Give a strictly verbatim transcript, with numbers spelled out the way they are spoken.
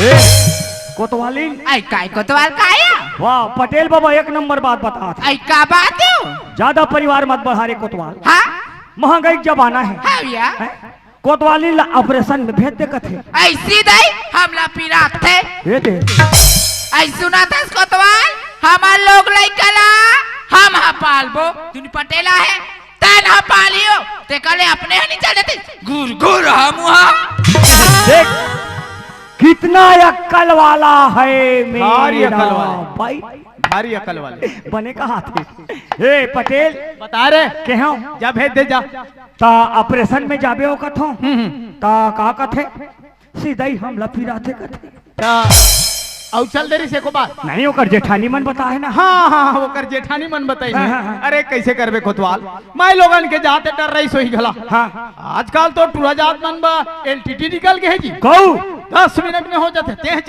ए, कोतवालिन। आई काय कोतवाल काय? वाह, पटेल बाबा एक नंबर बात बतात हे। आई का बात हे? ज्यादा परिवार मत बढ़ा रे कोतवाल। हाँ? महंगाई के जमाना हे। हाँ भैया। हैं? कोतवालिन ला operation में भेज दे कथे। ऐसी दई हमला पिरात हे। ये दे। आई सुनत हस कोतवाल, हमर लोग लइका ला हम हा पालबो। तुनी पटेला हे, तैं हा पालियो, ते कले अपने हा नहीं चल देते। गुर गुर हा मुहा। देख, कितना अक्कल वाला है मेरा भारी अक्कल वाला। भाई। भारी अक्कल वाले। बने कहा थे। ए पटेल। बता रे। के हो? जा भेज दे जा। ता operation में जाबे हो कथो। हम्म, हम्म। ता का कथे? सीधा ही हमला पिराथे कथे। ता अउ चल दे रही से को बात। नहीं, ओकर जेठानी मन बताए ना। हाँ, हाँ, हाँ, ओकर जेठानी मन बताई हाँ, ना। हाँ, हाँ। अरे, कैसे करबे कोतवाल? माई लोगन के जाते डर रही सोई घला। हाँ। आजकल तो टूरा जात मन बा एलटीटी निकल के हे जी। कहू। दस मिनट में हो जाते, तेह चल।